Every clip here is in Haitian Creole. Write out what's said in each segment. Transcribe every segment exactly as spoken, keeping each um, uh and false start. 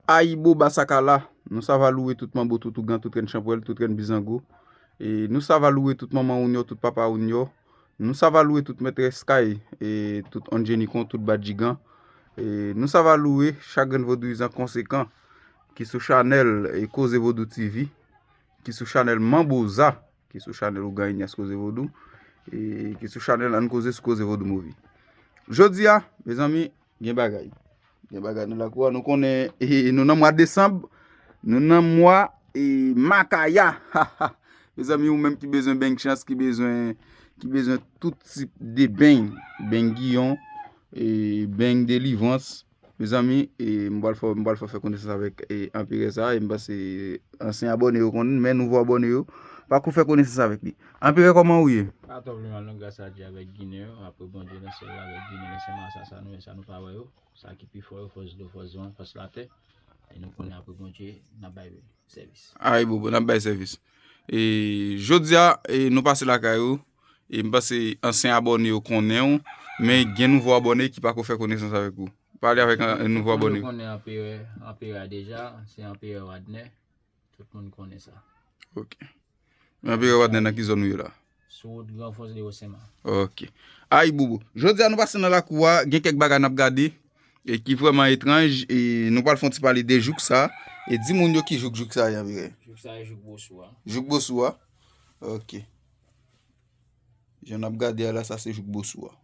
Ayibobo Sakala, nou sava louwe tout manbo, tout ougan, tout rèn chanpwèl, tout rèn bizango. E nou sava louwe tout manman ounyo, tout papa ounyo. Nou sava louwe tout mètrès kay, e tout onjenikon, tout badjigan. E nou sava louwe chak grenn vodouyizan konsekan ki sou chanèl e Koze Vodou T V, ki sou chanèl Manboza, ki sou chanèl Ougan Inyas Koze Vodou, e ki sou chanèl Ann Koze sou Koze Vodou Movi. Jodi a, mezanmi, gen bagay. Gen bagay nan lakou a. Nou konnen, e, nou nan mwa desanm, nou nan mwa, e, Makaya. Mezanmi, ou menm ki bezwen beng chans, ki bezwen, ki bezwen tout tip de beng, beng giyon, e, beng delivrans. Mezanmi, e, m pral fè, m pral fè, fè konesans avèk, e, anperè sa, e m panse ansyen abòne yo konnen, men nouvo abòne yo pako fè konesans avèk li. Anperè, kòman ou ye? Pa twò pli mal non, gras a Dye avèk Ginen yo, apre Bondye nan syèl la avèk Ginen, men se Masa sa nou, sa nou pa wè yo, sa ki pi fò yo, fòs dlo, fòs van, fòs latè, e nou konnen apre Bondye, n ap bay sèvis. Ayibobo, n ap bay sèvis. E, jodi a, e, nou pase lakay ou, e m panse ansyen abòne yo konnen w, men gen nouvo abòne ki pako fè konesans avèk ou. Pale avèk an, nouvo abòne. Tout moun konnen anperè, anperè a deja, se anperè Wadnè. Tout moun konnen sa. Ok. Men anperè Wadnè nan ki zòn ou ye la? Sou wout Gran Fons de Osema. Ok. Ayibobo. Jodi a nou pase nan lakou a, gen kèk bagay n ap gade, e ki vrèman etranj, e nou pral fè yon ti pale de jouk sa, e di moun yo ki jouk jouk sa ye anperè. Jouk sa ye jouk Bosou a. Jouk Bosou a? Ok. Jan n ap gade a la, sa se jouk Bosou a.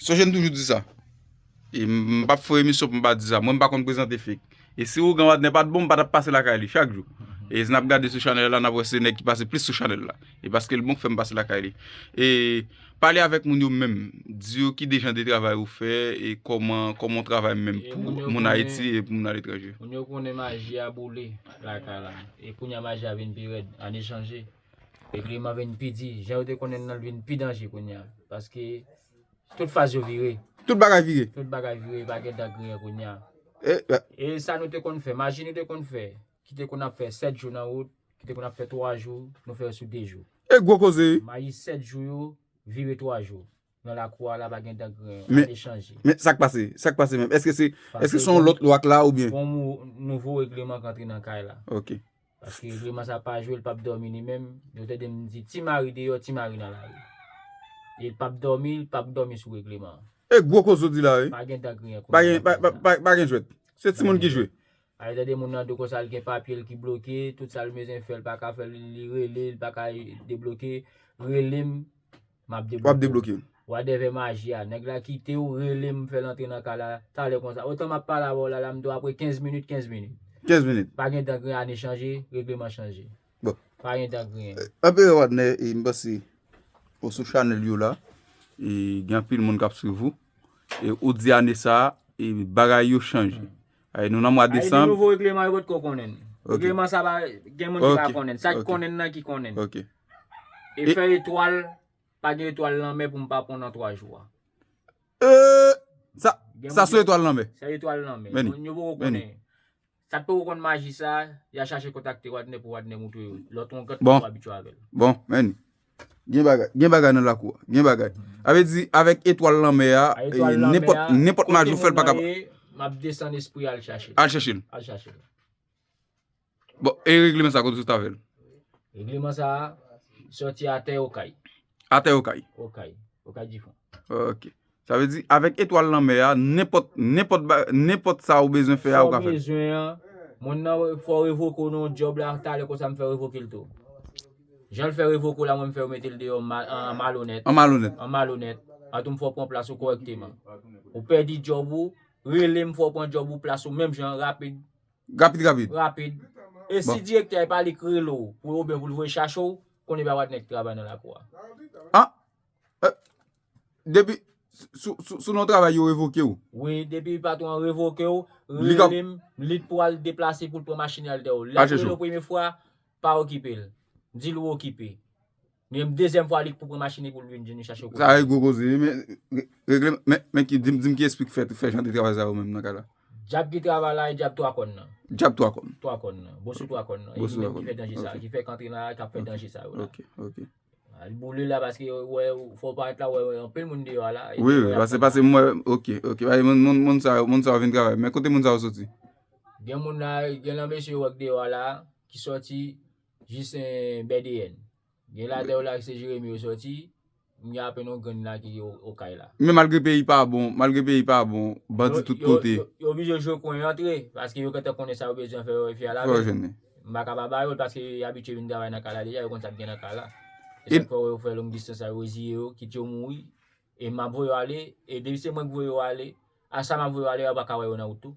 Sonje m toujou di sa. E m, m p ap fè emisyon pou m pa di sa. Mwen, m pa konn prezante fake. E si ougan Wadnè pa t bon, m pa t ap pase lakay li chak jou. E n ap gade sou chanèl la, n ap wè se nèg ki pase plis sou chanèl la. E paske l bon k fè m pase lakay li. E pale avèk moun yo menm. Di yo ki de jan de travay ou fè, e kòman, kòman w travay menm pou moun Ayiti e pou moun aletranje. Moun yo konnen maji a boule lakay la. E kounye a maji a vin pi rèd, ane chanje. Regleman vin pi di. Jan yo te konnen nan l vin pi danje kounye a. Paske tout faz yo vire. Tout bagay vire. Tout bagay vire, pa gen dan griyen kounye a. E, e. E sa nou te konn fè, maji nou te konn fè, ki te konn ap fè sèt jou nan wout, ki te konn ap fè twa jou, nou fè yo sou de jou. E gwo koze wi. Maji sèt jou yo, vire twa jou. Nan lakou a la pa gen dan griyen, ane chanje. Men sa k pase, sa k pase menm? Èske se, èske se yon lòt lwa k la oubyen? Gon nouvo regleman k antre nan kay la. Ok. Paske regleman sa pa jwe, l p ap dòmi li menm. Yo tande m di ti mari deyò, ti mari nan lari. E l p ap dòmi, l p ap dòmi sou regleman an. E gwo koze w di la wi. Pa gen dan griyen kounye a. Pa gen, pa, pa, pa, pa gen jwèt. Se timoun ki jwe. Pa gen jwèt. A, yo tande moun nan do konsa, l gen papye l ki bloke, tout sa l bezwen fè, l pa ka fè l, li rele, l pa ka debloke. Rele m, m ap debloke w. W ap debloke l. Wadèvè maji a, nèg la kite w, rele m, fè l antre nan kay la, talè konsa. Otan m ap pale avè w la, la, m di w apre kenz minit, kenz minit. Kenz minit. Pa gen dan griyen, ane chanje, regleman chanje. Bon. Pa gen dan griyen. Anperè Wadnè, e m panse ou sou chanèl yo la, e gen anpil moun k ap swiv ou, e ou di ane sa, e bagay yo chanje. Ay, nou nan mwa desanm. Ay, de nouvo regleman yo potko konnen. Ok. Regleman sa pa, gen moun ki pa konnen. Sa ki konnen nan ki konnen. Ok. E fè etwal, pa gen etwal lanmè pou m pa pran nan twa jou a. E, sa, sa se etwal lanmè. Se etwal lanmè. Moun yo poko konnen. Sa k poko konn maji sa, y a chache kontakte Wadnè pou Wadnè moutre yo. Lòt yon gòt poko abitye avè l. Bon, men. Gen bagay, gen bagay nan lakou a. Gen bagay. Sa vle di, avèk etwal lanmè a, nenpòt, nenpòt maji ou fè l pa kapab. M ap desann espri al chache l. Al chache l. Al chache l. Bon, e regleman sa kote w sot avè l? Regleman sa a sòti atè Okay. Atè Okay? Okay. Okay Difon. Ok. Sa vle di, avèk etwal lanmè a, nenpòt, nenpòt ba-, nenpòt sa ou bezwen fè a, ou ka fè l. Sa w bezwen an, moun nan, fò w revoke w nan yon djòb la, talè konsa m fè revoke l tou. Jan l fè revoke w la, mwen m fè yo mete l deyò an ma-, an, an malonèt. An malonèt. An malonèt. An tou m fè w pran plas ou kòrèkteman. Ou pèdi djòb ou, rele m, fè w pran djòb ou, plas ou, menm jan, rapid. Rapid, rapid. Rapid. E si direktè a pa li k rele w, pou oubyen pou l voye chache w, konnen pa Wadnè k travay nan lakou a. Ah, eh, depi sou, sou, sou non travay yo revoke w. Wi, depi patwon an revoke w, rele m, li t pou al deplase pou l pran machin li al deyò. Lè l rele w premye fwa, pa okipe l. Di l ou okipe. Menm dezyèm fwa, li k pou pran machin li pou l vin, vin chache w. Sa e gwo koze wi, men re-, regle, men, men ki, di m, di m ki espri k fè, fè jan de travay sa yo menm nan kay la. Dyab ki travay la, e dyab twa kòn nan. Dyab twa kòn. Twa kòn nan. Bosou twa kòn nan. E li menm ki fè danje sa, ki fè k antre la, k ap fè danje sa yo la. Ok, ok. Li boule la paske wè, fò w parèt la, wè anpil moun deyò a la. Wi, wi, pase, pase m wè, ok, ok. Bay moun, moun, moun sa yo, moun sa yo vin travay. Men kote moun sa yo soti? Gen moun la, gen nan mesye yo wè k deyò a la, ki sòti jis, eh, B D N. Gen ladè yo la, se Jeremi yo sòti, m gen apèn yon grenn la ki o, Okay la. Men malgre peyi pa bon, malgre peyi pa bon, bandi tout kote. Yo, yo, yo oblije jwe kwen antre, paske yo gentan konnen sa yo bezwen fè, yo fè a la. Fò jwenn li. M pa ka pa ba yo l, paske y abitye vin travay nan kay la deja, yo konn sa k gen nan kay la. E sa k fè yo fè long distans la, yo reziye yo, kit yo mouri, e m ap voye yo ale, e depi se mwen k voye yo ale, a sa m ap voye yo ale, yo pa ka wè yo nan wout tou.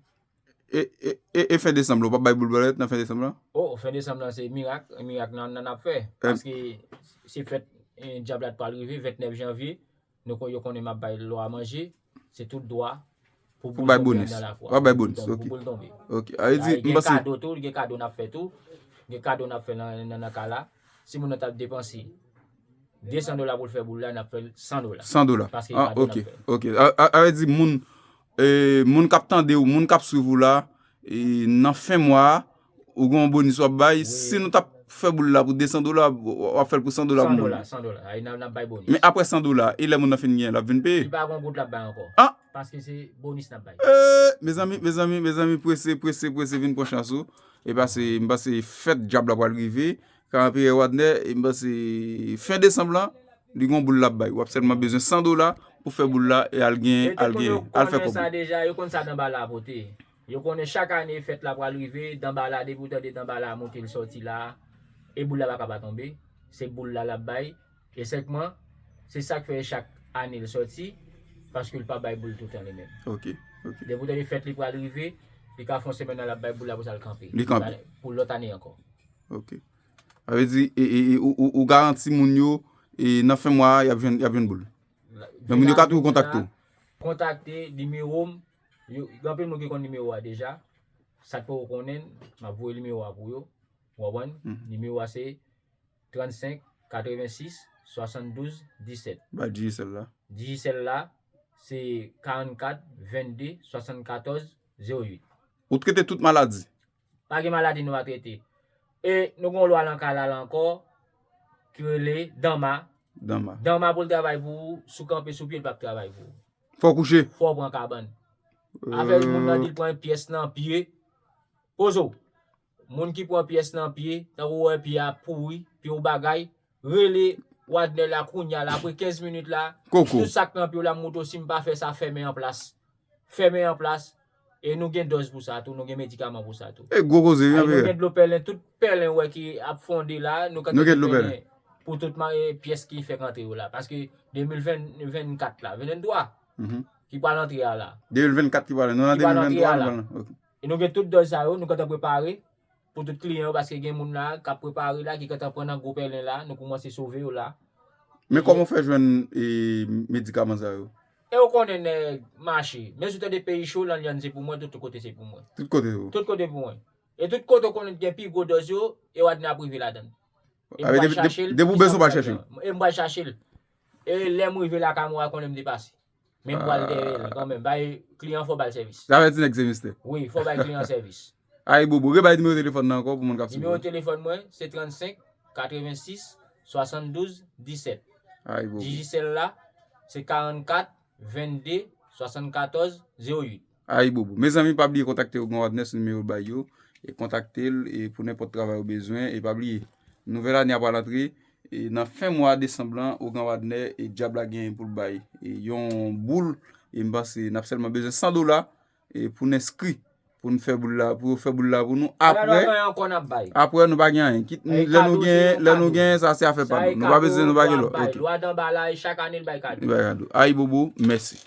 E, e, e, e fen desanm la, w p ap bay boul balèt nan fen desanm la? O, fen desanm la, se mirak, mirak nan, nan n ap fè. Paske se fèt, eh, dyab la t pral rive, vennèf janvye, nou kon, yo konnen m ap bay lwa manje, se tout dwa pou boul tonbe anndan lakou a. W ap bay bonis, ok. Pou boul tonbe. Ok, a vle di, gen kado tou, gen kado n ap fè tou, gen kado n ap fè nan, nan, nan kay la. Si moun nan t ap depanse de san dola pou l fè boul la, n ap fè l san dola. San dola. Paske ah, ok, ok. A, a, a vle di moun, eh, moun k ap tande w, moun k ap swiv ou la, e nan fen mwa a, ou gen yon bonis w ap bay. Si nou t ap fè boul la pou de san dola, w, w ap fè l pou san dola pou moun. San dola, san dola. Ay, n ap, n ap bay bonis. Men apre san dola, e lè moun nan fin genyen, l ap vin peye? Li pa gen goud l ap bay ankò. Ah! Paske se bonis n ap bay. Eh, mezanmi, mezanmi, mezanmi, prese, prese, prese, vin pran chans ou. E pase, m pase fèt dyab la pral rive. Ka Anperè Wadner, e m panse fen desanm lan, li gon boul l ap bay. W ap sèlman bezwen san dola pou fè boul la e al gen, al gen, al fè kòb ou. Yo konn sa deja, yo konn sa Danbala pote. Yo konnen chak ane fèt la pral rive, Danbala, depi w tande Danbala monte l sòti la, e boul la pa ka pa tonbe. Se boul la l ap bay. E sèlman, se sa k fè chak ane l sòti, paske l pa bay boul toutan li menm. Ok, ok. Depi w tande fèt li pral rive, li ka fè yon semèn nan l ap bay boul la pou sa l kanpe. Li kanpe. Pou lòt ane ankò. Ok. Sa vle di, e, e, e, ou, ou, ou garanti moun yo, e nan fen mwa a, y ap jwenn, y ap jwenn boul. Men moun yo ka toujou kontakte w. Kontakte, nimewo m, yo, gen anpil moun ki konn nimewo a deja. Sa k poko konnen, m ap voye nimewo a pou yo. Ou konprann? Nimewo a se trannsenk katrevensis swasanndouz disèt. Ba Digicel la. Digicel la, se karannkat vennde swasannkatòz zewo uit. Ou trete tout maladi? Pa gen maladi nou pa trete. E nou gen yon lwa nan kay la ankò ki rele danma. Danma. Danma pou l travay pou ou, si w kanpe sou pye, l p ap travay pou ou. Fò w kouche. Fò w pran kabann. Afè moun nan di l pran pyès nan pye. Poze w. Moun ki pran pyès nan pye, tankou w wè pye a pouri, pye w bagay, rele Wadner la kounye a la, apre kenz minit la, tout sa k nan pye w la, m montre w, si m pa fè sa, fèmen an plas. Fèmen an plas. E nou gen dòz pou sa tou, nou gen medikaman pou sa tou. E gwo koze, wi, anpil. Nou gen dlo pèlen, tout pèlen wè ki ap fonde la, nou gen dlo pèlen pou tout pyès ki fèk antre yo la. Paske de mil vennkat la, venntwa, ki pral antre a la. De mil vennkat ki pral, nou nan de mil vennwa, nou pral, ok. E nou gen tout dòz sa yo, nou gentan prepare pou tout kliyan yo, paske gen moun la k ap prepare la, ki gentan pran nan gwo pèlen la, nou kòmanse sove yo la. Men kòman w fè jwenn, e, medikaman sa yo? E ou konnen nèg mache. Men si w tande peyi cho, Lanlyann se pou mwen, tout kote se pou mwen. Tout kote se pou ou? Tout kote pou mwen. E tout kote w konnen gen pi gwo dòz yo, e Wadner ap rive ladan l. E m pral chache l. Depi w bezwen, w pral chache l. E m pral chache l. E lè m rive lakay mwen, w a konnen m depase. Men m pral dèyè l kanmenm. Bay kliyan, fò w ba l sèvis. Sa vle di nèg se mistè. Wi, fò w bay kliyan sèvis. Ay bobo, rebay nimewo telefòn nan ankò pou moun k ap swiv. Nimewo telefòn mwen, se trannsenk katrevensis swasanndouz disèt. Ay bobo. Digicel la, se karannkat vennde swasannkatòz zewo uit. Ay bobo. Mezanmi, pa bliye kontakte Ougan Wadner sou nimewo l bay yo. E kontakte l, e pou nenpòt travay ou bezwen. E pa bliye, nouvèl ane a pral antre. E nan fen mwa desanm lan, Ougan Wadner, e dyab la genyen pou l bay, e yon boul. E m panse n ap sèlman bezwen san dola, e pou n enskri, pou n fè boul la, pou yo fè boul la pou nou. Apre, apre, nou pa gen anyen. Kit, lè nou genyen, lè nou genyen, sa se afè pa nou. Nou pa bezwen, nou pa gen lòt. Ok. Lwa Danbala, e chak ane l bay kado. Li bay kado. Ay bobo, mèsi.